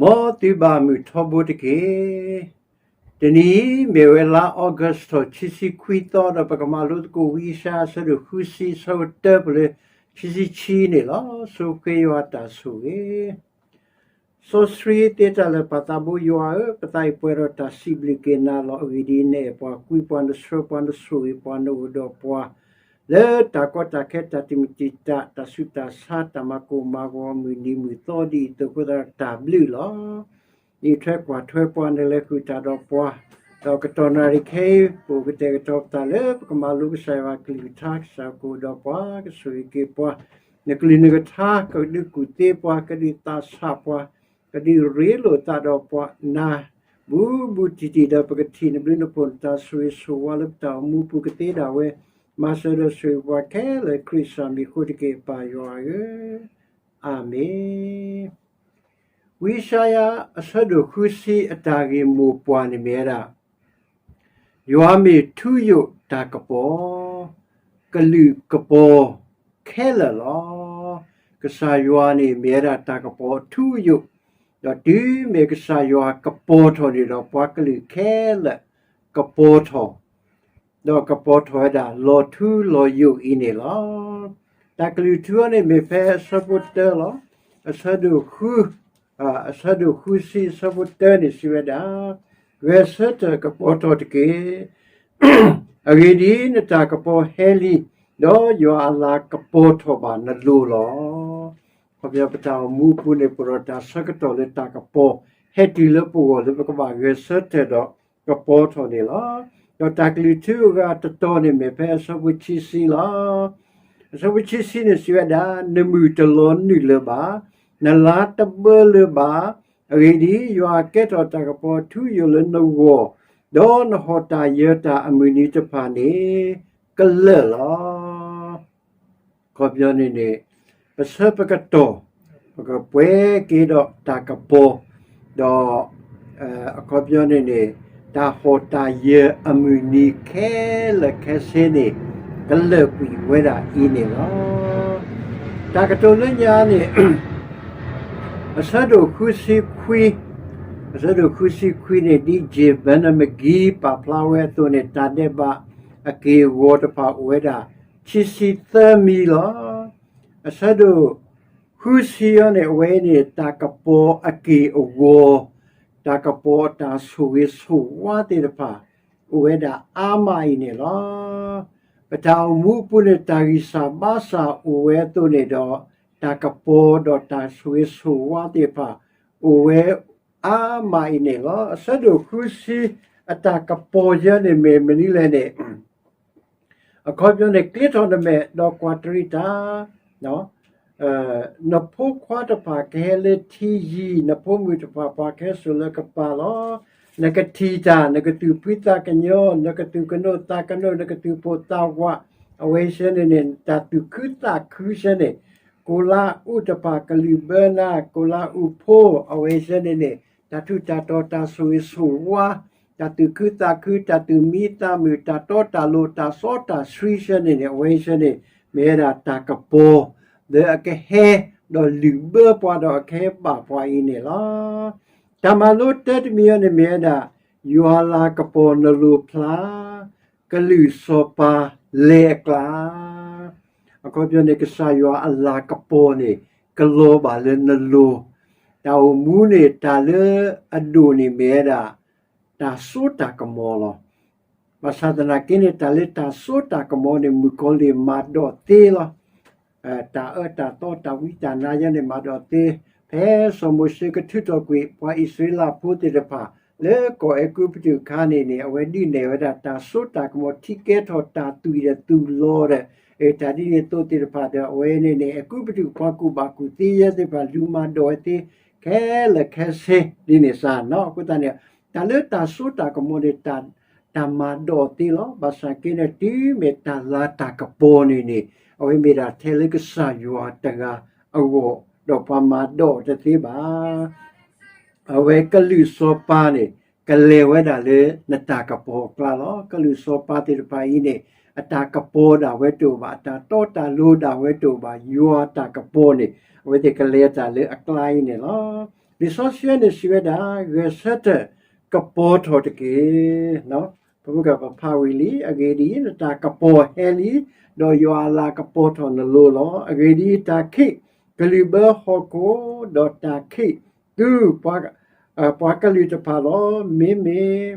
မ်သုဘၣ်မုာ်ထီဘိတက့ၢ်. တနံၤအံၤ မ့ၢ်ဝဲလါ August ထီၣ် ခံဆံခွံသီ ဒီးပကမၤလိသကိးဝံယၡါယၤ အဆၢဒိၣ်ဃုဆံ အဆၢဖိတၢပူၤလၢ ခံဆံခံန့ၣ်လီၤ. ဆိဃ့ယွၤတၢ်ဆိၣ်ဂ့ၤ. စီဆှံသ့တၢ်လၢာ် ပၢ်သးဘိယွၤဧၢ, ပသးအံၤပှဲၤဒီးတၢ်စံးဘျုးက့ၤနၤလီၤ. အဂ့ၢ်ဒ်အံၤ, နအဲၣ်ပှၤ, ကွံပှၤ, နဆှၢပှၤ, နဆိၣ်ဂ့ၤပှၤ, နအိၣ်ဒီးပှၤ လၢတၢ်ကီတၢ်ခဲ, တၢ်တမုာ်တံာ်တာ်, တၢ်ဆူးတၢ်ဆါ, တၢ်မၤကိၢ်မၤဂီၤ, မုၢ်နံၤမုၢ်သီဒ်အံၤအသိးအဃိသတးဒီး တၢ်ဘျုးလီၤ. နအံးထွဲကွၢ်ထွဲပှၤ, နလဲၤဃုာ်တၢ်ဒီးပှၤ, ဒီးကတီၢ်နၣ်ရံၣ်ခဲအံၤ ပအိၣ်ကတဲာ်ကတီၤပသးလၢ ပကမၤလိကစၢ်ယွၤအကလုၢ်ကထါ, ကစၢ်ကအိၣ်ဒီးပှၤ, ကဆိၣ်ဂ့ၤက့ၤပှၤ, နကလုၢ်နကထါ ကဒုးကူၣ်သ့ပှၤ, ကဒုးသးဆးပှၤ, ကဒုးရ့လိာ်သးဒီးပှၤ, နၤ ဘူးဘူးတံၢ်တံၢ်ဒီး ပကထံၣ်နဘျုးနဖှိၣ် နတၢ်ဆိၣ်ဂ့ၤဆိၣ်ဝါလၢပတၢ်အိၣ်မူပူၤကသ့ဒၣ်ဝဲ, မၤစၢၤဒီးဆိၣ်ဂ့ၤပှၤခဲလၢာ် ခရံာ်စၢ်မံၤအဃိတက့ၢ် ပၢ်ယွၤဧၢ, အၤမ့ၣ်. ဝံယၡါယၤ အဆၢဒိၣ်ဃုဆံ အတၢ်ဂ့ၢ်မိၢ်ပှၢ်န့ၣ်မ့ၢ်ဝဲဒၣ် ယွၤမ့ၢ်ထူယိာ်တၢ်ကပီၤ, ကလုာ်ကပီၤခဲလၢာ်လီၤ. ကစၢ်ယွၤန့ၣ်မ့ၢ်ဝဲဒၣ်တၢ်ကပီၤထူယိာ်, ဒီးတုၤမ့ၢ်ကစၢ်ယွၤကပီၤထီၣ်န့ၣ်ဒီး ပှၤကလုာ်ခဲလၢာ်ကပီၤထီၣ်, ဒီးကပီၤထီၣ်ဝဲဒၣ်လီၤထူလီၤယိာ်အံၤန့ၣ်လီၤ. တၢ်ကလုၢ်ထူအံၤန့ၣ်မ့ၢ်ဖဲအဆၢဖိတၢလီၤ. အဆၢဒိၣ်ဃု အဆၢဒိၣ်ဃုဆံ အဆၢဖိတၢန့ၣ်စံးဝဲဒၣ်, ဂဲၤဆၢထၢၣ်ကပီၤထီၣ်တက့ၢ်. အဂ့ၢ်ဒ်အံၤ, နတၢ်ကပီၤဟဲလံ, ဒီးယွၤအလၤကပီၤထီၣ်ဘၣ်နလိၤလီၤ. အခီပညီ ပတၢ်အိၣ်မူအပူၤန့ၣ် ပအိၣ်ဒီးတၢ်ဆၢကတီၢ်လၢတၢ်ကပီၤ ဟဲတုၤလၢပဂီၢ်လၢပကဘၣ်ဂဲၤဆၢထၢၣ်ဒီးကပီၤထီၣ်န့ၣ်လီၤ. ဒီးတၢ်ကလုၢ်ထူအဂၤတတီၤန့ၣ်မ့ၢ်ဖဲအဆၢဖိခံဆံလီၤ. အဆၢဖိခံဆံန့ၣ်စံးဝဲဒၣ်, နမုၢ်တလီၤနုာ်လၢၤဘၣ်, နလါတဘၢလၢၤဘၣ်, အဂ့ၢ်ဒ်အံၤ, ယွၤကဲထီၣ်တၢ်ကပီၤထူယိာ်လၢနဂီၢ်, ဒီးနဟီၣ်တၢ်ယၢၤတၢ်အမုၢ်နံၤတဖၣ်န့ၣ် ကလၢာ်လီၤ. အခီပညီန့ၣ်န့ၣ် ပဆၢပကတီၢ် ပကပှဲၤက့ၤဒီးတၢ်ကပီၤ, ဒီး အခီပညီန့ၣ်န့ၣ် တၢ်ဟီၣ်တၢ်ယၢၤအမုၢ်နံၤခဲလၢာ်ခဲဆ့န့ၣ် ကလၢာ်ကွံာ်ဝဲဒၣ်အံၤန့ၣ်လီၤ. တၢ်ကတိၤလၢညါန့ၣ် အဆၢဒိၣ်ဃုဆံခွံ, အဆၢဒိၣ်ဃုဆံခွံန့ၣ် ဒ် J Vernon McGee ပာ်ဖျါဝဲအသိးန့ၣ် တၢ်ဒဲးဘးအက့ၢ်အဂီၤတဖၣ်အိၣ်ဝဲဒၣ် ခံဆံသၢမံၤလီၤ. အဆၢဒိၣ်ဃုဆံအံၤန့ၣ် အဝဲန့ၣ် တၢ်ကပီၤအက့ၢ်အဂီၤ, တၢ်ကပီၤအတၢ်ဆိၣ်ဂ့ၤဆိၣ်ဝါသ့ၣ်တဖၣ် အိၣ်ဝဲဒၣ်အါမးအံၤန့ၣ်လီၤ. ပတၢ်အိၣ်မူအပူၤန့ၣ် တၢ်ဂံၢ်စၢ်ဘါစၢ်အိၣ်ဝဲအသိးန့ၣ်ဒီး တၢ်ကပီၤဒီးတၢ်ဆိၣ်ဂ့ၤဆိၣ်ဝါသ့ၣ်တဖၣ် အိၣ်ဝဲအါမးအံၤန့ၣ်လီၤ. အဆၢဒိၣ်ဃုဆံ အတၢ်ကပီၤယဲန့ၣ်မ့ၢ်မနုၤလဲၣ်န့ၣ် အခီပညီန့ၣ် ကျ့ထီၣ်နမဲာ်ဒီးကွၢ်တရံးတၢ်, နဖိခွါတဖၣ်ကဟဲလၢထံယံၤ, နဖိမုၣ်တဖၣ်ပှၤကဟဲစိာ်လၢကပၤလီၤ. နကထံၣ်တၢ်, နကသူၣ်ဖှံသးကညီၤ, နကသူၣ်ကနိးသးကနိး, နကသူၣ်ပိၢ်သးဝး, အဝဲဆဲန့ၣ်န့ၣ် တၢ်သူၣ်ခုသးခုဆဲန့ၣ်, ကိလါအူးတဖၣ်ကလုၢ်ဘၢနၤ, ကိလါအူးဖိ အဝဲဆဲန့ၣ်န့ၣ် တၢ်ထူးတၢ်တီၤ တၢ်ဆိၣ်ဂ့ၤဆိၣ်ဝါ တၢ်သူၣ်ခုသးခု တၢ်သူၣ်မံသးမုာ် တၢ်တီတၢ်လိၤ တၢ်စီတၢ်ဆှံဆဲန့ၣ်န့ၣ် အဝဲဆဲန့ၣ် မ့ၢ်ဝဲဒၣ်တၢ်ကပီၤ လၢအကဟဲဒီးလုၢ်ဘၢပှၤဒီးအကဟဲဘၣ်ပှၤအံၤန့ၣ်လီၤ. တၢ်မၤလိတၢတမံၤအံၤန့ၣ်မ့ၢ်ဝဲဒၣ် ယွၤလၤကပီၤနလိၤဖျါ ကလုၢ်စီၤပၤလဲၤအကျါ အခီပညီန့ၣ် ကစၢ်ယွၤအလၤကပီၤန့ၣ် ကလီၤဘၣ်လၢနလိၤ, တၢ်အိၣ်မူန့ၣ် တၢ်လၢအဒိၣ်န့ၣ်မ့ၢ်ဝဲဒၣ် တၢ်စိတၢ်ကမီၤလီၤ. ဘၣ်ဆၣ်သနာ်က့န့ၣ် တၢ်လၢတၢ်စိတၢ်ကမီၤန့ၣ် မုၣ်ကီၤလံၢ်မၤဒိးသ့လီၤ. တၢ်အၢတၢ်သီ တၢ်ဝံတၢ်နါယဲန့ၣ် မၤဒိးသ့, ဖဲစီၤမိၤၡ့ကထုးထီၣ်ကွံာ် ပှၤအံၣ်စရ့လးဖိသ့ၣ်တဖၣ် လၢကီၢ်အဲၤကူပတူးအခါန့ၣ်န့ၣ် အဝဲဒုးနဲၣ်ဝဲဒၣ် တၢ်စိတၢ်ကမီၤ ထံကဲထီၣ်တၢ်သွံၣ်ဒီးသူၣ်လီၤဒီး တၢ်ဒ်န့ၣ်အသိးသ့ၣ်တဖၣ်ဒီး အဝဲန့ၣ်န့ၣ် အဲၤကူပတူးပှၤကူၣ်ဘၣ်ကူၣ်သ့ယဲသ့ၣ်တဖၣ် လူၤမၤဒိးဝဲသ့ ခဲလၢာ်ခဲဆ့ဒ်န့ၣ်စ့ၢ်နီၤ. အဃိသတးန့ၣ် တၢ်လၢတၢ်စိတၢ်ကမီၤန့ၣ် တၢ်မၤဒိးသ့လီၤ. ဘၣ်ဆၣ်က့န့ၣ် တုၤမ့ၢ်တၢ်လၤတၢ်ကပီၤန့ၣ်န့ၣ် အဝဲမ့ၢ်ဒၣ်ထဲလၢကစၢ်ယွၤတဂၤအဂီၢ် ဒီးပှၤမၤဒိးတသ့ဘၣ်. အဝဲကလုာ်စီၤပၤန့ၣ် ကလဲၤဝဲဒၣ်လၢနတၢ်ကပီၤအကျါလီၤ. ကလုာ်စီၤပၤသ့ၣ်တဖၣ်အံၤန့ၣ် အတၢ်ကပီၤဒၣ်ဝဲတအိၣ်ဘၣ်, အတၢ်တီတၢ်လိၤဒၣ်ဝဲတအိၣ်ဘၣ်, ယွၤအတၢ်ကပီၤန့ၣ် အဝဲသ့ၣ်ကလဲၤတၢ်လၢအကျါအံၤန့ၣ်လီၤ. လံာ်စီဆှံန့ၣ်စံးဝဲဒၣ်, ဂဲၤဆၢထၢၣ်ကပီၤထီၣ်တက့ၢ်. ပမုၢ်ကပဖးဝံၤလံ, အဂ့ၢ်ဒ်အံၤ, နတၢ်ကပီၤဟဲလံ, ဒီးယွၤအလၤကပီၤထီၣ်နလိၤလီၤ. အဂ့ၢ်ဒ်အံၤ, တၢ်ခံးကလုာ်ဘၢဟီၣ်ခိၣ်, ဒီးတၢ်ခံးသု ပှၤကလုာ်တဖၣ်လီၤ. မ့မ့ၢ်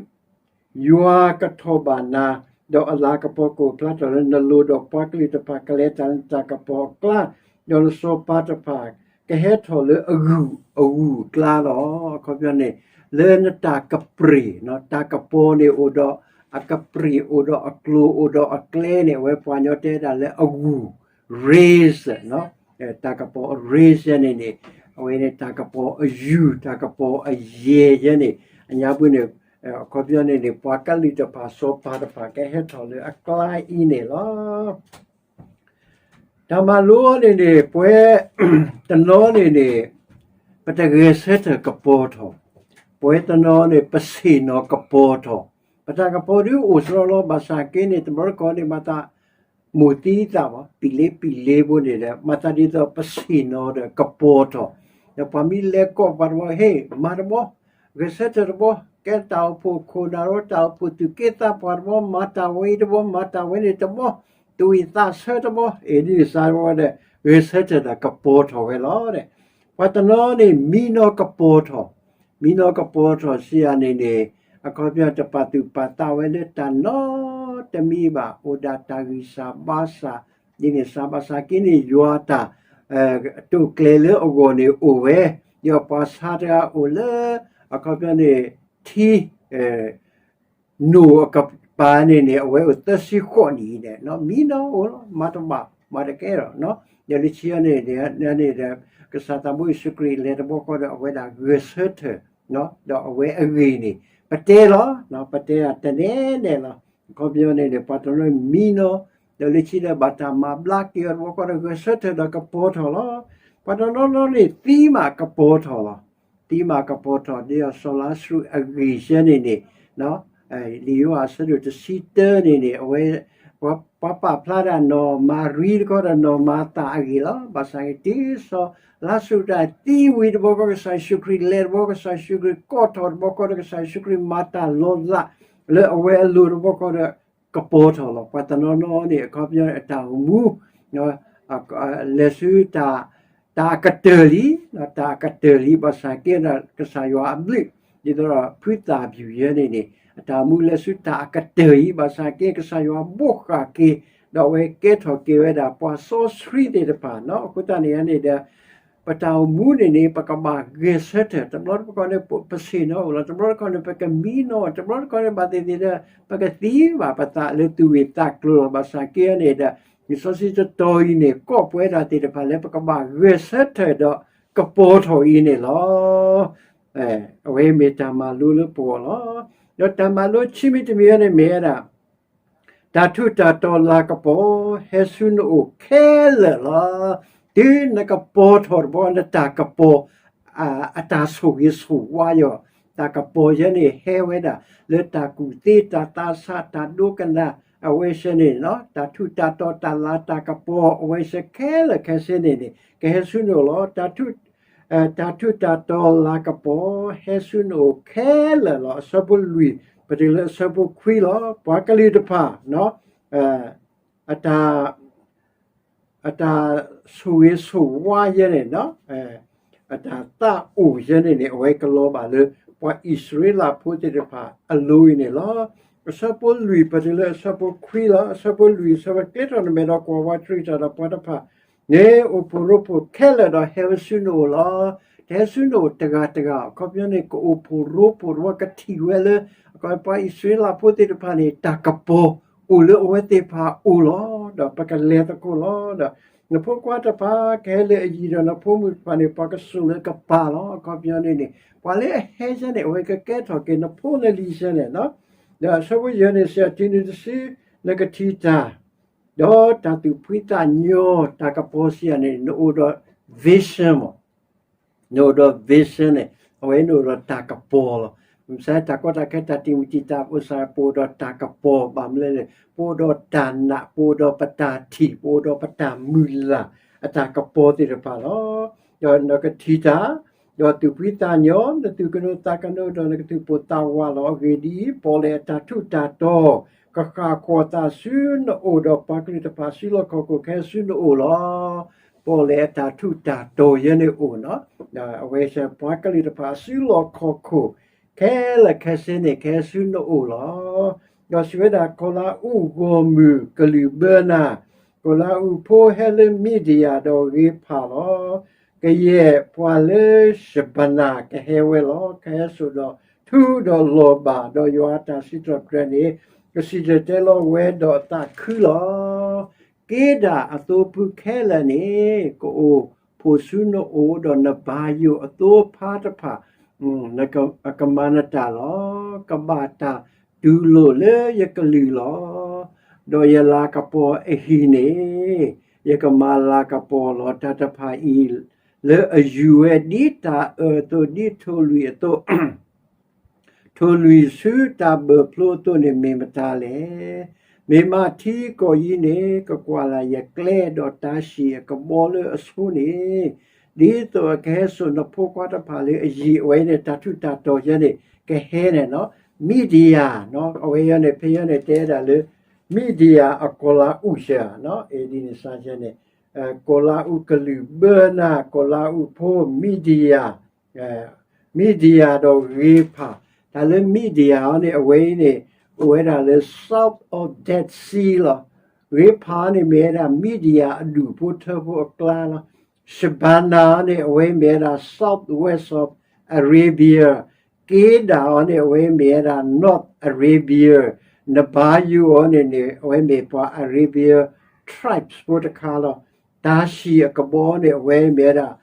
ယွၤကထီၣ်ဘၣ်နၤ, ဒီးအလၤကပီၤကအိၣ်ဖျါထီၣ်လၢနလိၤ, ဒီးပှၤကလုာ်တဖၣ်ကလဲၤတၢ်လၢနတၢ်ကပီၤအကျါ, ဒီးနစီၤပၤတဖၣ်ကဟဲထီၣ်လၢအဂုၢ်အဂုၢ်အကျါလီၤ. အခီပညီန့ၣ်, လၢနတၢ်ကပြ့ၢ်, တၢ်ကပီၤန့ၣ်အိၣ်ဒီးအကပြ့ၢ်, အိၣ်ဒီးအကျိၤ, အိၣ်ဒီးအကျဲန့ၣ်, အဝဲပှၤကညီတဲဒၣ်လၢအဂုၢ် race တၢ်ကပီၤအ race ယဲန့ၣ်န့ၣ်, အဝဲန့ၣ်တၢ်ကပီၤအယုၢ်, တၢ်ကပီၤအယဲၢ်ယဲန့ၣ်, အညါပူၤန့ၣ်, အခီပညီန့ၣ်န့ၣ် ပှၤကလုာ်တဖၣ်, စီၤပၤတဖၣ်ကဟဲထီၣ်လၢအကျါအံၤန့ၣ်လီၤ. တၢ်မၤလိန့ၣ်န့ၣ်, ပှၤတနီၤန့ၣ်န့ၣ်, ပတဂဲၤဆၢထၢၣ်ကပီၤထီၣ်, ပှၤတနီၤန့ၣ် ပဆ့ၣ်နီၤကပီၤထီၣ်, ပတၢ်ကပီၤဒုးအိၣ်စရီလီၤ. ဘၣ်ဆၣ်က့န့ၣ် တဘျီတခီၣ်န့ၣ် မၤသး မိၢ်သံသးဘၣ်, ပံလ့ပံလ့ဘိန့ၣ်ဒီး မၤသးဒ်သိးပဆ့ၣ်နီၤဒီးကပီၤထီၣ်, ဒီးပှၤမ့ၢ်လဲၤကိးပှၤတဘျီ, ဟ့ၣ်, မၤတဘျီ, ဂဲၤဆၢထၢၣ်တဘျီ, ကဲတၢ်အိၣ်ဖှိၣ်ခိၣ်နၢ်တဘျီ, တၢ်အိၣ်ဖှိၣ်သူၣ်က့သးပှၢ်တဘျီ, မၤတၢ်ဝဲအံၤတဘျီ, မၤတၢ်ဝဲန့ၣ်တဘျီ, သူၣ်ဝံၣ်သးဆၢတဘျီ, အ့ၣ် ဒ်န့ၣ်စးဝဲဒီး ဂဲၤဆၢထၢၣ်ဒီးကပီၤထီၣ်ဝဲလီၤ. ပှၤတနီၤန့ၣ် မံနီၤကပီၤထီၣ်, မံနီၤကပီၤထီၣ်စံးယၤန့ၣ်န့ၣ်, အခီပညီတပာ်သူၣ်ပာ်သးဝဲလၢတၢ်နီတမံၤဘၣ်, အိၣ်ဒၣ်တၢ်ဂံၢ်စၢ်ဘါစၢ်, ဒ်န့ၣ်စးဘၣ်ဆၣ်က့န့ၣ် ယွၤတၢ် တိာ်ကျဲၤလၢအဂီၢ်န့ၣ်အိၣ်ဝဲ, ဒီးပှၤဆါတဂၤအိၣ်လၢ အခီပညီန့ၣ် ထံ နိၣ်အကပၤန့ၣ်န့ၣ် အဝဲအိၣ်သၢဆံဃိးနံၣ်န့ၣ်, မံနီၤအိၣ်လီၤ, မၤတဘၣ်, မၤတကဲလီၤ. ဒီးလၢခံန့ၣ်န့ၣ်, ကစၢ်သးဘိယ့ၣ်ၡူးခရံာ်လဲၤတဘျီဃီဒီး အဝဲဒၣ်ဂဲၤဆၢထၢၣ်, ဒီးအဝဲအဂ့ၢ်န့ၣ် ပတဲလီၤ, ပတဲတနဲနဲလီၤ. အခီပညီန့ၣ်န့ၣ် ပှၤတနီၤမံနီၤ, ဒီးလၢခံဒီးဘၣ်တၢ်မၤဘျါက့ၤအီၤတဘျီဃီဒီး ဂဲၤဆၢထၢၣ်ဒီးကပီၤထီၣ်လီၤ. ပှၤတနီၤနီၤန့ၣ် သံမးကပီၤထီၣ်လီၤ. သံမးကပီၤထီၣ် ဒ်စီၤလါစရူးအဂ့ၢ်ယဲန့ၣ်န့ၣ်, လံာ်ယိၤဟၣ်အဆၢဒိၣ်တဆံတၢန့ၣ်န့ၣ်, အဝဲ ပှၤပာ်ဖျါဒၣ်နီၢ်မၤရံတခီဒီးနီၢ်မၤသၤအဂ့ၢ်လီၤ. ဘၣ်ဆၣ်က့ တုၤစီၤလါစရူးတၢ်သံဝံၤတဘျီဃီ ကစၢ်ယ့ၣ်ၡူးခရံာ်လဲၤတဘျီ, ကစၢ်ယ့ၣ်ၡူးခရံာ်ကိးထီၣ်တဘျီဃီဒီး ကစၢ်ယ့ၣ်ၡူးခရံာ်မၤတၢ်လီၤလးလၢအဝဲအလိၤတဘျီဃီဒီး ကပီၤထီၣ်လီၤ. ပှၤတနီၤနီၤန့ၣ် အခီပညီအတၢ်အိၣ်မူ လဲၤဆူ တၢ်အကတၢၢ်လံ, တၢ်အကတၢၢ်လံ ဘၣ်ဆၣ်က့ဒီး ကစၢ်ယွၤအဘျုး, ဒ်သိးဒီးဖုသၣ်ဘျုးယဲန့ၣ်န့ၣ် အတၢ်အိၣ်မူလဲၤဆူတၢ်အကတၢၢ်အံၤ ဘၣ်ဆၣ်က့ ကစၢ်ယွၤဘိးဃာ်က့ၤ ဒီးအဝဲကဲထီၣ်က့ၤဝဲဒၣ် ပှၤစီဆှံသ့ၣ်တဖၣ်နီၤ. အဃိသတးန့ၣ်န့ၣ်ဒီး ပတၢ်အိၣ်မူန့ၣ်န့ၣ် ပကဘၣ်ဂဲၤဆၢထၢၣ်, တဘျီတခီၣ်န့ၣ် ပဆ့ၣ်နီၤအိၣ်လီၤ, တဘျီတခီၣ်န့ၣ် ပကမံနီၤ, တဘျီတခီၣ်န့ၣ် ဘၣ်သ့ၣ်သ့ၣ်ဒီး ပကသံဘၣ်ပသးလၢသူၣ်ဝံၣ်သးကျိၤလီၤ. ဘၣ်ဆၣ်က့န့ၣ်ဒီး လံာ်စီဆှံတတီၤအံၤန့ၣ် ကိးပဝဲဒၣ်သ့ၣ်တဖၣ်လၢပကဘၣ်ဂဲၤဆၢထၢၣ်ဒီးကပီၤထီၣ်အံၤန့ၣ်လီၤ. အဝဲမ့ၢ်တၢ်မၤလိလၢပဂီၢ်လီၤ. ဒီးတၢ်မၤလိဆံမံၤတမံၤန့ၣ်မ့ၢ်ဝဲဒၣ် တၢ်ထူးတၢ်တီၤလၤကပီၤ ဟဲဆူနအိၣ်ခဲလၢာ်လီၤ. တုၤနကပီၤထီၣ်တဘျီ နတၢ်ကပီၤ အတၢ်ဆိၣ်ဂ့ၤဆိၣ်ဝါယီၤ, တၢ်ကပီၤယဲန့ၣ်ဟဲဝဲဒၣ် လၢတၢ်ကူၣ်သ့ တၢ်သးဆး တၢ်ဒိကနၣ် အဝဲစဲန့ၣ် တၢ်ထူးတၢ်တီၤ တၢ်လၤတၢ်ကပီၤ အဝဲစဲခဲလၢာ်ခဲဆ့န့ၣ်န့ၣ် ကဟဲဆူနအိၣ်လီၤ. တၢ်ထူးတၢ်တီၤလၤကပီၤ ဟဲဆူနအိၣ်ခဲလၢာ်လီၤ. အဆၢဖိလွံၢ် ပတုၤလၢအဆၢဖိခွံလီၤ. ပှၤကလုာ်တဖၣ် အတၢ် အတၢ်ဆိၣ်ဂ့ၤဆိၣ်ဝါယဲန့ၣ် အတၢ်သးအိၣ်ယဲန့ၣ်န့ၣ် အဝဲကလီၤဘၣ်လၢ ပှၤအံၣ်စရ့လးဖိသ့ၣ်တဖၣ်အလိၤအံၤန့ၣ်လီၤ. အဆၢဖိလွံၢ် ပတုၤလၢအဆၢဖိခွံလီၤ. အဆၢဖိလွံၢ် အဆၢဖိ ကျဲထီၣ်နမဲာ်ဒီးကွၢ်ဝဲတြံးတၢ်ဒီးပှၤတဖၣ်န့ၣ် အိၣ်ဖှိၣ်ရိဖှိၣ်ခဲလၢာ်ဒီးဟဲဝဲဆူနအိၣ်လီၤ. တဟဲဆူနအိၣ်တဂၤတဂၤ အခီပညီန့ၣ် ကအိၣ်ဖှိၣ်ရိဖှိၣ်တဘျီ ကထံၣ်ဝဲလၢ ပှၤအံၣ်စရ့လးဖိသ့ၣ်တဖၣ်န့ၣ် တၢ်ကပီၤအိၣ်လၢအဝဲသ့ၣ်တဖၣ်အအိၣ်လီၤ. ဒီးပကလဲၤသကိးလီၤ. ဒီးနဖိခွါတဖၣ် ကဟဲလၢအယံၤဒီးနဖိမုၣ်တဖၣ်န့ၣ် ပှၤကစိာ်လၢကပၤလီၤ. အခီပညီန့ၣ်န့ၣ် ပှၤလၢအဟဲဆဲန့ၣ် အဝဲကကဲထီၣ်က့ၤနဖိနလံၤဆဲန့ၣ်လီၤ. ဒီးအဆၢဖိယဲၢ်န့ၣ် စံးတုၤနတစု နကထံၣ်တၢ် ဒီးတၢ်သူၣ်ဖှံသးညီ တၢ်ကပီၤစံးယၤန့ၣ် နအိၣ်ဒီး vision မး, နအိၣ်ဒီး vision န့ၣ် အဝဲနအိၣ်ဒီးတၢ်ကပီၤလီၤ. မ့ၢ်စ့ၢ်တၢ်ကီတၢ်ခဲ တၢ်တံာ်မုၢ်တံာ်တာ် အိၣ်စ့ၢ် ပအိၣ်ဒီးတၢ်ကပီၤ ဘၣ်မနုၤလဲၣ်န့ၣ် ပအိၣ်ဒီးတၢ်နာ် ပအိၣ်ဒီးပတၢ်ထံၣ် ပအိၣ်ဒီးပတၢ်မုၢ်လၢ် အတၢ်ကပီၤသ့ၣ်တဖၣ်လီၤ. ဒီးနကထံၣ်တၢ် ဒီးသူၣ်ဖှံသးညီ, နသူၣ်ကနိးသးကနိး, ဒီးနကသူၣ်ပိၢ်သးဝးလီၤ. အဂ့ၢ်ဒ်အံၤ, ပီၣ်လဲၣ်အတၢ်ထူးတၢ်တီၤ ကဃၣ်ကွီၢ်သးဆူနအိၣ်, ဒီးပှၤကလုာ်တဖၣ်အစုလီၢ်ခီၣ်ခိၣ်ကဟဲဆူနအိၣ်လီၤ. ပီၣ်လဲၣ်အတၢ်ထူးတၢ်တီၤယဲန့ၣ်အိၣ်နီၤ, အဝဲပှၤကလုာ်တဖၣ်အစုလီၢ်ခီၣ်ခိၣ် ခဲလၢာ်ခဲဆ့န့ၣ် ကဟဲဆူနအိၣ်လီၤ. ဒီးစံးဝဲဒၣ်, ကီၤလၤအူၣ်ဂီၢ်မုၢ်ကလုၢ်ဘၢနၤ, ကီၤလၤအူၣ်ဖိဟဲလၢမံဒယၤဒီးဂ့ၤဖးလီၤ. ကယဲၢ်ပှၤလၢၡဘနၤကဟဲဝဲလီၤ. ကဟဲစိာ်ဒီးထူဒီးလီၤဘၣ်, ဒီးယွၤအတၢ်စံးထီၣ်ပတြၢၤန့ၣ် ကစံၣ်တဲၤတဲလီၤဝဲဒီးအသးခုလီၤ. က့ဒၣ်အသိဖုခဲလၢာ်န့ၣ် ကအိၣ်ဖှိၣ်ဆူနအိၣ်, ဒီးနဘါယိၣ်အသိဖါတဖၣ် ကမၤနတၢ်လီၤ. ကဘၣ်တၢ်တူၢ်လိာ်လၢယကလုၢ်လီၤ. ဒီးယလၤကပီၤအဟံၣ်န့ၣ် ယကမၤလၤကပီၤလီၤ. တၢ်တဖၣ်အံၤ လၢအယူၤဝဲဒ်တၢ်အၢၣ်အသိး, ဒ်ထိၣ်လွံၢ်အသိး ထိၣ်လွံၢ်ဆူတၢ်ဘၢၣ်ဖျိအသိးန့ၣ် မ့ၢ်မတၤလဲၣ်. မ့ၢ်မးထံကီၢ်အံၤန့ၣ် ကကွၢ်လၢ်ယကျဲ, ဒီးတၤၡံၣ်အကဘီလၢအဆိန့ၣ်, ဒ်သိးအကဟဲစိာ်နဖိခွါတဖၣ်လၢအယံၤ. အဝဲန့ၣ် တၢ်ထူးတၢ်တီၤယဲန့ၣ် ကဟဲန့ၣ်နီၤ, မံဒယၤ, အဝဲယဲန့ၣ် ဖဲယဲန့ၣ် တဲဒၣ်လၢ မံဒယၤအကီၤလၤအူၣ်စၢၤ, ဒ်န့ၣ်စ့ၢ်ကီးန့ၣ် ကီၤလၤအူၣ်ကလုၢ်ဘၢနၤ, ကီၤလၤအူၣ်ဖိ မံဒယၤ, မံဒယၤဒီးဂ့ၤဖး. တၢ်လၢမံဒယၤအီၤန့ၣ် အဝဲအံၤန့ၣ် အိၣ်ဝဲဒၣ်လၢ south of Dead Sea လီၤ. ဂ့ၤဖးန့ၣ် မ့ၢ်ဝဲဒၣ်မံဒယၤအဒူၣ်ဖိထၢဖိအကျါလီၤ. ၡဘနၤအီၤန့ၣ် အဝဲမ့ၢ်ဝဲဒၣ် south west of Arabia. က့ဒၣ်အီၤန့ၣ် အဝဲမ့ၢ်ဝဲဒၣ် North Arabia. နဘါယိၣ်အီၤန့ၣ်န့ၣ် အဝဲမ့ၢ်ပှၤ Arabia tribes ဖိတခါလီၤ. တၤၡံၣ်အကဘီန့ၣ် အဝဲမ့ၢ်ဝဲဒၣ်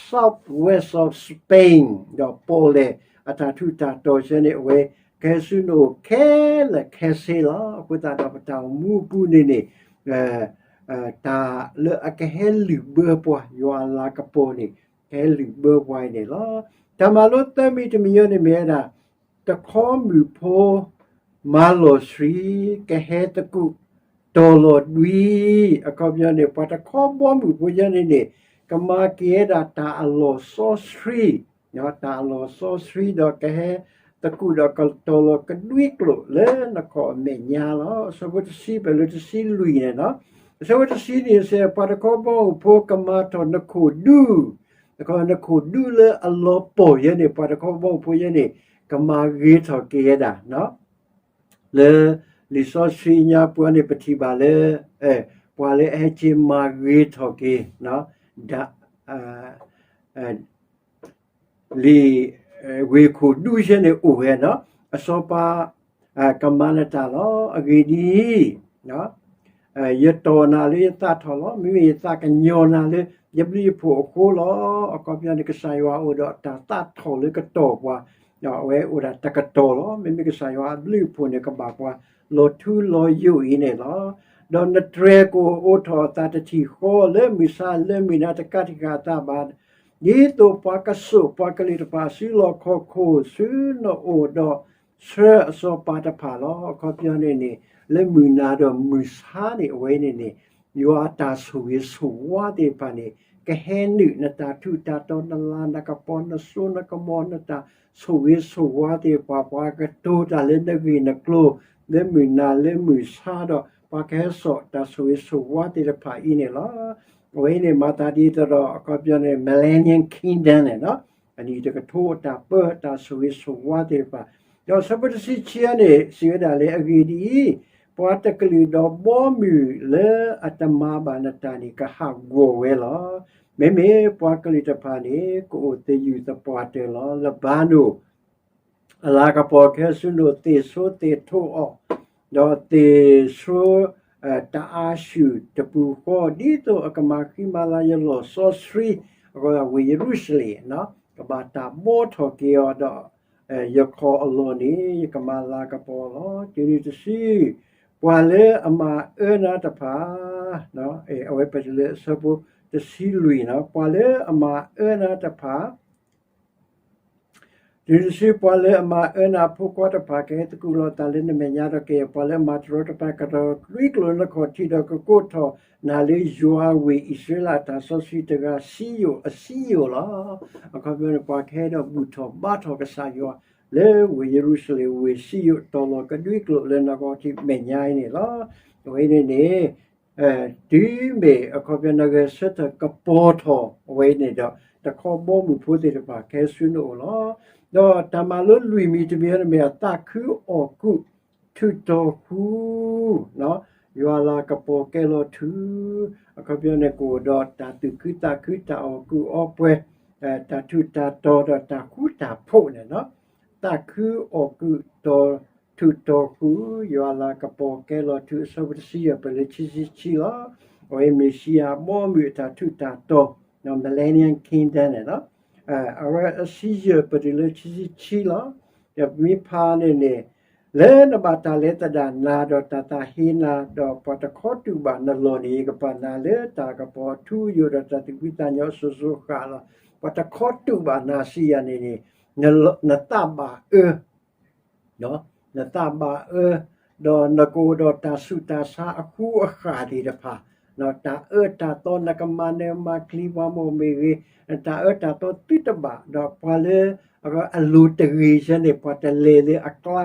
south west of Spain. ဒီးပီၣ်လဲၣ်အတၢ်ထူးတၢ်တီၤစဲန့ၣ် အဝဲကဟဲဆူနအိၣ်ခဲလၢာ်ခဲဆ့လီၤ. အဃိသတးဒီး ပတၢ်အိၣ်မူအပူၤန့ၣ်န့ၣ် တၢ်လၢအကဟဲလုၢ်ဘၢပှၤ ယွၤအလၤကပီၤန့ၣ် ကဟဲလုၢ်ဘၢပှၤအံၤန့ၣ်လီၤ. တၢ်မၤလိသၢမံၤတမံၤအံၤန့ၣ်မ့ၢ်ဝဲဒၣ် တခီမုၣ်ဖိ မၤလီၤဆှံ ကဟဲသကူးတီၤလီၤဒွံ. အခီပညီန့ၣ် ပှၤတခီဘီမုၢ်ဖိယဲန့ၣ်န့ၣ် ကမၤက့ၤဝဲဒၣ်တၢ်အလီၢ်စီဆှံ, တၢ်အလီၢ်စီဆှံဒီးကဟဲသကူးဒီးကတီၤလီၤကဒွံကျိာ်လၢနခီၣ်မဲာ်ညါလီၤ. အဆၢဖိတဆံဖဲလၢတဆံလွံၢ်န့ၣ်နီၤ, အဆၢဖိတဆံန့ၣ်စဲ ပှၤတခီဘီမုၢ်ဖိကမၤထီၣ်နခိၣ်ဒူ, နခိၣ်ဒူလၢအလီၤပီၢ်ယဲန့ၣ် ပှၤတခီဘီမုၢ်ဖိယဲန့ၣ် ကမၤဂ့ၤထီၣ်က့ၤဝဲဒၣ် လၢလံာ်စီဆှံညါပှၤန့ၣ် ပထံၣ်ဘၣ်လၢ ပှၤလၢအဟဲက့ၤမၤဂ့ၤထီၣ်က့ၤ လံာ်ဂ့ၢ်ခိၣ်ဒူယဲန့ၣ်အိၣ်ဝဲနီၤ, အစီၤပၤကမၤနတၢ်လီၤ. အဂ့ၢ်ဒ်အံၤ, ယတီၢ်နၤလၢယသးထီၣ်လီၤ. မ့မ့ၢ်ယသးကညီၤနၤလၢယဘျုးယဖှိၣ်အဃိလီၤ. အခီပညီန့ၣ် ကစၢ်ယွၤအိၣ်ဒီးတၢ်သးထီၣ်လၢကတီၢ်ပှၤ, အဝဲအိၣ်ဒၣ်တကတီၢ်လီၤ. မ့မ့ၢ်ကစၢ်ယွၤအဘျုးအဖှိၣ်န့ၣ် ကဘၣ်ပှၤလီၤထူလီၤယိာ်အံၤန့ၣ်လီၤ. ဒီးနတြဲၤကအိၣ်အိးထီၣ်အသးတထံၣ်ဃီလၢမုၢ်ဆါလၢမုၢ်နၤတကးတံာ်ဃာ်အသးဘၣ်, ဒ်သိးပှၤကစိာ်ပှၤကလုာ်တဖၣ်ဆူလီၢ်ခီၣ်ခိၣ်ဆူနအိၣ်ဒီး ဆှၢအစီၤပၤတဖၣ်လီၤ. အခီပညီန့ၣ်န့ၣ် လၢမုၢ်နၤဒီးမုၢ်ဆါန့ၣ် အဝဲန့ၣ်န့ၣ် ယွၤအတၢ်ဆိၣ်ဂ့ၤဆိၣ်ဝါသ့ၣ်တဖၣ်န့ၣ် ကဟဲနုာ်နတၢ်ထူးတၢ်တီၤ နလၤနကပီၤ နစိနကမီၤ နတၢ်ဆိၣ်ဂ့ၤဆိၣ်ဝါသ့ၣ်တဖၣ် ပှၤကတိၤတၢ်လၢနဂ့ၢ်နကျိၤ လၢမုၢ်နၤလၢမုၢ်ဆါဒီး ပှၤကဟဲစိာ်တၢ်ဆိၣ်ဂ့ၤဆိၣ်ဝါသ့ၣ်တဖၣ်အံၤန့ၣ်လီၤ. အဝဲအံၤန့ၣ် မၤသးဒ်သိးဒီး အခီပညီန့ၣ် Millennium Kingdom န့ၣ်နီၤ, အနံၣ်တကထိအတၢ်ပၢတၢ်ဆိၣ်ဂ့ၤဆိၣ်ဝါသ့ၣ်တဖၣ်, ဒီးဆၢဖိတဆံခံန့ၣ် စံးဝဲဒၣ်လၢ အဂ့ၢ်ဒ်အံၤ, ပှၤတကလုာ်ဒီးဘီမုၢ်လၢအတမၤဘၣ်နတၢ်န့ၣ် ကဟးဂီၤဝဲလီၤ. မ့မ့ၢ်ပှၤကလုာ်တဖၣ်န့ၣ် ကအိၣ်သယုၢ်သပှၢ်တၢၢ်လီၤ. လၢဘါနိၣ် အလၤကပီၤကဟဲဆူနအိၣ်သ့ၣ်ဆိသ့ၣ်ထိအီၤ, ဒီးသ့ၣ်ဆိ တအါဆူၣ်တပူၤဃီ ဒ်သိးအကမၤဃံမၤလၤယလီၢ်စီဆှံ, အဝ့ၢ်ယရူၤၡလ့ၣ်, ကဘၣ်တၢ်ဘီထီၣ်က့ၤအီၤဒီး ယခီၣ်အလီၢ်န့ၣ် ယကမၤလၤကပီၤလီၤ. တုၤနုၤတစု ပှၤလၢအမၤအၢနၤတဖၣ်, အဝဲပတုၤလၢအဆၢဖိတဆံလွံၢ်နီၤ, ပှၤလၢအမၤအၢနၤတဖၣ် ယ တုၤနုၤတစုပှၤလၢအမၤအၢနၤအဖိခွါတဖၣ် ကဟဲသကူးလီၤအသးလၢနမဲာ်ညါဒီးကယဲၢ်ပှၤလၢအမၤတရီတပါ ကဒွံကျိာ်လၢနခီၣ်ထံးဒီးကကိးထီၣ်နၤလၢယွၤဝ့ၢ် အံၣ်စရ့လးအတၢ်စီဆှံတဂၤ စံယိၣ်အစံယိၣ်လီၤ. အခီပညီန့ၣ် ပှၤကဟဲဒီးဘူၣ်ထီၣ်ဘါထီၣ်ကစၢ်ယွၤ လၢဝ့ၢ်ယရူၤၡလ့ၣ်ဝ့ၢ်စံယိၣ် တီၤလီၤကဒွံကျိာ်လၢနဂီၢ်ထံးမဲာ်ညါအံၤန့ၣ်လီၤ. အဝဲန့ၣ်န့ၣ် တုၤမ့ၢ်အခီပညီနဂဲၤဆၢထၢၣ်ကပီၤထီၣ်အဝဲန့ၣ်ဒီး တခီဘီမုၢ်ဖိသ့ၣ်တဖၣ်ကဟဲဆူနအိၣ်လီၤ. ဒီးတၢ်မၤလိလွံၢ်မံၤတမံၤန့ၣ်မ့ၢ် သးခုအီၣ်ကူး ထုးထီၣ်ဃုာ် ယွၤအလၤကပီၤကဲလီၤထူ, အခီပညီန့ၣ် ကအိၣ်ဒီးတၢ်သူၣ်ခုသးခု တၢ်အီၣ်ကူးအီပှဲၤ တၢ်ထူးတၢ်တီၤဒီးတၢ်ဃူတၢ်ဖိးန့ၣ်လီၤ. သးခုအီၣ်ကူး ထုးထီၣ်ဃုာ် ယွၤအလၤကပီၤကဲလီၤထူ အဆၢဖိတဆံယဲၢ်ပၢၢ်လၢခံဆံခံလီၤ. အဝဲမ့ၢ်မ့ၣ်ၡံအၤအဘီအမုၢ်အတၢ်ထူးတၢ်တီၤ millennium kingdom န့ၣ်လီၤ. အဝဲအဆံယဲၢ်ပၢၢ်တုၤလၢခံဆံခံလီၤ. ဒီးပမ့ၢ်ဖးန့ၣ်န့ၣ် လၢနဘၣ်တၢ်လဲၤသဒၣ်နၤဒီးတၢ်သးဟ့နၤ ဒီးပှၤတခီတူာ်ဘၣ်နလီၢ်န့ၣ် ယကပာ်နၤလၢတၢ်ကပီၤထူယိာ်ဒီးတၢ်သူၣ်ဖှံသးညီအစိၤစိၤအဃၣ်လီၤ. ပှၤတခီတူာ်ဘၣ်နၤစံးယၤန့ၣ်န့ၣ် နသးဘၣ်အၢ နသးဘၣ်အၢ ဒီးနကအိၣ်ဒီးတၢ်ဆူးတၢ်ဆါအဃူအဃၣ်သ့ၣ်တဖၣ်, တၢ်အၢတၢ်သီ နကမၤနၢၤမၤချံပှၤမ့ၢ်မ့ၢ်ဂ့ၤ, တၢ်အၢတၢ်သီသုတဘၣ်, ဒီးပှၤလၢအလိၤတဂ့ၤဆၢန့ၣ် ပှၤတလဲၤလၢအကျါ,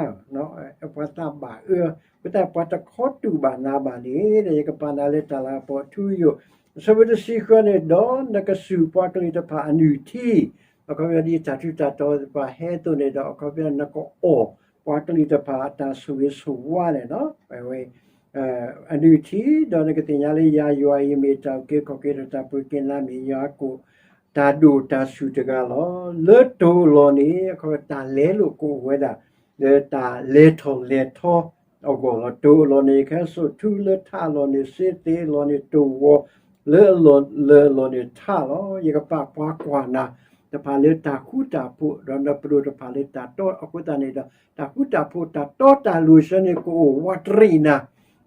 ပှၤသးဘၣ်အၢ, အဃိသတးပှၤတခီတူာ်ဘၣ်နၤဘၣ်န့ၣ် ယကပာ်နၤလၢတၢ်လၤကပီၤထူယိာ်, အဆၢဖိတဆံဃုန့ၣ် ဒီးနကဆူၣ်ပှၤကလုာ်တဖၣ်အနုၢ်ထံ အခီပညီဒ်တၢ်ထူးတၢ်တီၤသ့ၣ်တဖၣ်ဟဲအသိးန့ၣ်ဒီး အခီပညီနကအီၣ်ပှၤကလုာ်တဖၣ်အတၢ်ဆိၣ်ဂ့ၤဆိၣ်ဝါန့ၣ်လီၤ. အဝဲ အနုၢ်ထံ ဒီးနကသ့ၣ်ညါလၢယၤယွၤအံၤ မ့ၢ်တၢ်အုၣ်က့ၤခီၣ်က့ၤဒီးတၢ်ပှ့ၤက့ၤနၤ မ့ၢ်ယွၤအကိာ် တၢ်ဒိၣ်တၢ်ဆူၣ်တဂၤလီၤ. လၢတိၤအလီၢ်န့ၣ် အခီပညီတၢ်လဲလိာ်ကအိၣ်ဝဲဒၣ် လၢတၢ်လဲၤထီၣ်လဲၤထီအဂီၢ်လီၤ. တိၤအလီၢ်န့ၣ် ကဟဲစိာ်ထူ လၢထးအလီၢ်န့ၣ် စ့သ့ၣ်အလီၢ်န့ၣ် တိၢ်ဝီၤ လၢအလီၢ်လၢအလီၢ်န့ၣ်ထးလီၤ. ယကပာ်ပှၤကွၢ်နၤတဖၣ်လၢတၢ်ဃူတၢ်ဖိး ဒီးနပဒိၣ်တဖၣ်လၢတၢ်တီအဃိသတးန့ၣ်ဒီး တၢ်ဃူတၢ်ဖိးတၢ်တီတၢ်လိၤဆၢန့ၣ် ကအိၣ်ဝးတရံးနၤ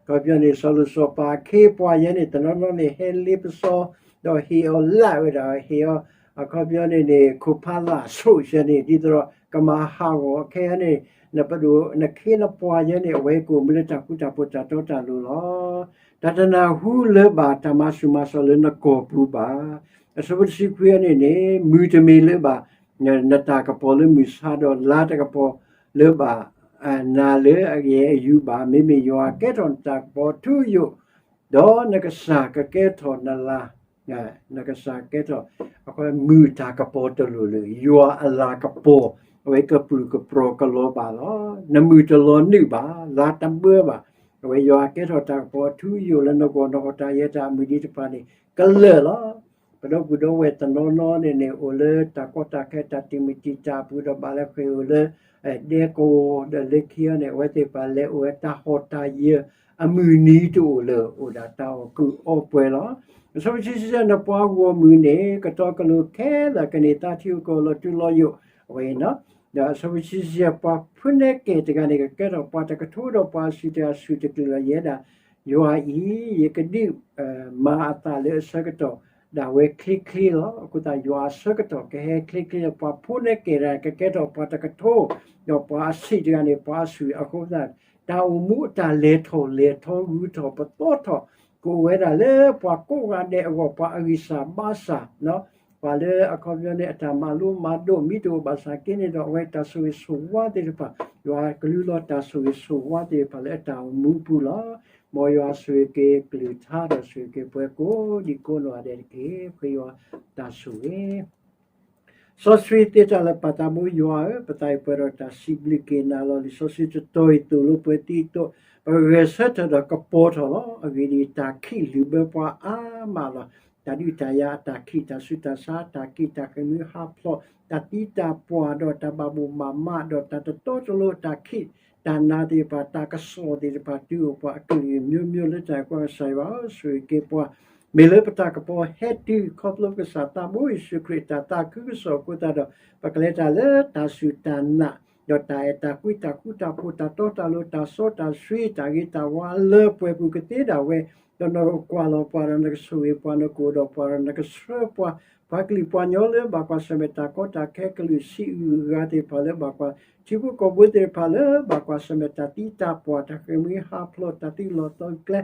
အခီပညီန့ၣ် စီၤလိၤစီၤပၤအခ့အပှၤယဲန့ၣ် တနီၤနီၤန့ၣ် ဟဲလ့ပစီ ဒီးဟ့ၣ်အီၤလၢ်ဝဲဒၣ် ဟ့ၣ်အီၤ အခီပညီန့ၣ်န့ၣ် ခိၣ်ဖးလၢ်ဆိၣ်ယဲန့ၣ် ဒ်သိးဒီး ကမၤဟးဂီၤခဲအံၤန့ၣ် နပဒိၣ်နခ့နပှၤယဲန့ၣ် အဝဲကအိၣ်မူလၢတၢ်ဃူတၢ်ဖိးတၢ်တီတၢ်လိၤလီၤ. တၢ်တနၢ်ဟူလၢၤဘၣ် တၢ်မၤဆူၣ်မၤစိးလၢနကီၢ်ပူၤဘၣ်. အဆၢဖိတဆံခွံန့ၣ်န့ၣ် မုၢ်တမ့ၢ်လၢၤဘၣ် နတၢ်ကပီၤလၢမုၢ်ဆါဒီး လါတကပီၤလၢၤဘၣ် နၤလၢအယဲၢ်အယူၤဘၣ်. မ့မ့ၢ်ယွၤကဲထီၣ်နတၢ်ကပီၤထူယိာ် ဒီးနကစၢ်ကကဲထီၣ်နလၤ နကစၢ်ကဲထီၣ် အခီပညီမုၢ်တၢ်ကပီၤတလိၤလၢၤ ယွၤအလၤကပီၤ အဝဲကပြုၢ်ကပြီၤကလီၤဘၣ်လီၤ. နမုၢ်တလီၤနုာ်ဘၣ် လါတဘၢဘၣ်. အဝဲယွၤကဲထီၣ်တၢ်ကပီၤထူယိာ်လၢနဂီၢ် နဟီၣ်တၢ်ယဲၢ်တၢ်အမုၢ်နံၤတဖၣ်န့ၣ် ကလၢာ်လီၤ. ပဒီပုၢ်ဒီဝဲၢ်တနီၤနီၤန့ၣ်န့ၣ် အိၣ်လၢတၢ်ကီတၢ်ခဲတၢ်တံာ်မုၢ်တံာ်တာ်အပူၤဒီး ဘၣ်လၢဃ့ၢ်အိၣ်လၢ ဒဲကဝီၤဒီးလၢခံအံၤန့ၣ် အဝဲသ့ၣ်တဖၣ်လဲၤအိၣ်ဝဲတၢ်ဟီၣ်တၢ်ယၢၤအမုၢ်နံၤတအိၣ်လၢၤ အိၣ်ဒၣ်တၢ်အီၣ်ကုးအီပှဲၤလီၤ. အဆၢဖိတဆံတၢ နပှၤဂီၢ်မုၢ်န့ၣ် ကတီၤကလိၤခဲလၢာ် ကန့ၢ်သါထံအိၣ်ကီၢ်လီၤတူာ်လီၤယိာ် အဝဲအံၤနီၤ. ဒီးအဆၢဖိတဆံယဲၢ် ပှၤဖိနဲကဲၣ်တဂၤန့ၣ် ကကဲထီၣ်ပှၤတကထိ ဒီးပှၤအဆံးတဂၤဆူၣ်တကလုာ်လီၤ. ယဲဒၣ် ယွၤအံၤ ယကဒုး မၤအသးလၢအဆၢကတီၢ် ဒၣ်ဝဲချ့ချ့လီၤ. အဃိသတး ယွၤအဆၢကတီၢ်ကဟဲချ့ချ့လီၤ. ပှၤဖိနဲကဲၣ်တဂၤ ကကဲထီၣ်ပှၤတကထိ ဒီးပှၤအဆံးတဂၤန့ၣ် ပှၤအဆူၣ် အဃိသတး တၢ်အိၣ်မူအတၢ်လဲၤထီၣ်လဲၤထီ ဂုၤထီၣ်ပသီထီၣ် ကအိၣ်ဝဲဒၣ်လၢပှၤကိးဂၤဒဲးအဂီၢ် ပှၤအဂံၢ်စၢ်ဘါစၢ် ပှၤလၢအခီပညီန့ၣ် အတၢ်မၤလိမၤဒိး မ့ၢ်တအိၣ်ဘၣ်ဆၣ်က့န့ၣ်ဒီး အဝဲတၢ်ဆိၣ်ဂ့ၤဆိၣ်ဝါသ့ၣ်တဖၣ် ယွၤကလူလီၤတၢ်ဆိၣ်ဂ့ၤဆိၣ်ဝါသ့ၣ်တဖၣ်လၢအတၢ်အိၣ်မူပူၤလီၤ. မ်ယွၤဆိၣ်ဂ့ၤက့ၤကလုၢ်ကထါဒီးဆိၣ်ဂ့ၤက့ၤပှၤကိးဒံကိးနီၢ်ဂၤဒဲးတက့ၢ်. ဃ့ယွၤတၢ်ဆိၣ်ဂ့ၤ စီဆှံသ့တၢ်လၢပၢ်သးဘိယွၤဧၢ, ပသးအံၤပှဲၤဒီးတၢ်စံးဘျုးက့ၤနၤလီၤ. လံာ်စီဆှံတတီၤအံၤသိၣ်လိပှဲၤသံအသိး ပဂဲၤဆၢထၢၣ်ဒီးကပီၤထီၣ်လီၤ. အဂ့ၢ်ဒ်အံၤ, တၢ်ခံးလုၢ်ဘၢပှၤအါမးလီၤ. တၢ်ဒုးတၢ်ယၤအတၢ်ခံး, တၢ်ဆူးတၢ်ဆါအတၢ်ခံး, တၢ်ဃ့ၢ်မှံဟးဖျိး, တၢ်သံတၢ်ပှၢ်ဒီးတၢ်ဘၣ်ဘိၣ်ဘၣ်မးဒီးတၢ်တတီတလိၤအတၢ်ခံး, တၢ်နာ်သ့ၣ်တဖၣ်, တၢ်ကစီၣ်သ့ၣ်တဖၣ် တုၤအိၣ်ပှၤအကလုာ်မျိုးမျိုးလၢတၢ်ကွၢ်ကစၢ်ယွၤဧၢ, ဆိၣ်ဂ့ၤက့ၤပှၤ မ့ၢ်လၢပတၢ်ကပီၤဟဲတုၤခီဖျိပကစၢ်သးဘိယ့ၣ်ၡူးခရံာ်အတၢ်သးခုကစီၣ်အဃိသတးဒီး ပကလဲၤတၢ်လၢတၢ်စူၢ်တၢ်နာ် ဒီးတၢ်အဲၣ်တၢ်ကွံ တၢ်ဃူတၢ်ဖိး တၢ်တီတၢ်လိၤ တၢ်စီတၢ်ဆှံ တၢ်ဂ့ၤတၢ်ဝါလၢပှဲၤပူၤကသ့ဒၣ်ဝဲ, ဒီးနကကွၢ်လီၤပှၤဒီးနကဆိၣ်ဂ့ၤပှၤ နကအိၣ်ဒီးပှၤဒီးနကဆှၢပှၤ ပှၤကလုာ်ပှၤကညီလၢဘၣ်ကွၢ်ဆၢၣ်မဲာ်တၢ်ကီတၢ်ခဲ ကလုာ်ဆံးအုၣ်အဂၤသ့ၣ်တဖၣ်လၢဘၣ်ကွၢ် ထံဖိကီၢ်ဖိသ့ၣ်တဖၣ်လၢဘၣ်ကွၢ်ဆၢၣ်မဲာ်တၢ်သံတၢ်ပှၢ် တၢ်ဃ့ၢ်မှံဟးဖျိး တၢ်သုးလီၢ်သုးကျဲ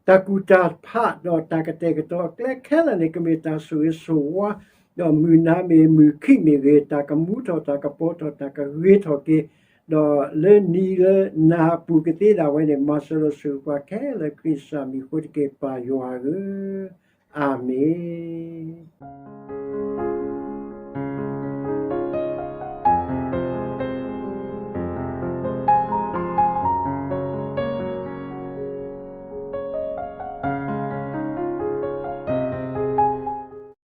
တၢ်ကူၣ်တၢ်ဖး ဒီးတၢ်ကတဲာ်ကတီၤအကျဲခဲလၢာ်န့ၣ် ကမ့ၢ်တၢ်ဆိၣ်ဂ့ၤဆိၣ်ဝါ ဒီးမုၢ်နၤမ့ၢ်ဂ့ၤ မုၢ်ခံမ့ၢ်ဂ့ၤ တၢ်ကမူထီၣ် တၢ်ကပီၤထီၣ် တၢ်ကဂ့ၤထီၣ်က့ၤ ဒီးလၢနံၤလၢနၤအပူၤကသ့ဒၣ်ဝဲန့ၣ် မၤစၢၤဒီးဆိၣ်ဂ့ၤပှၤခဲလၢာ် ခရံာ်စၢ်မံၤအဃိတက့ၢ် ပၢ်ယွၤဧၢ, အၤမ့ၣ်.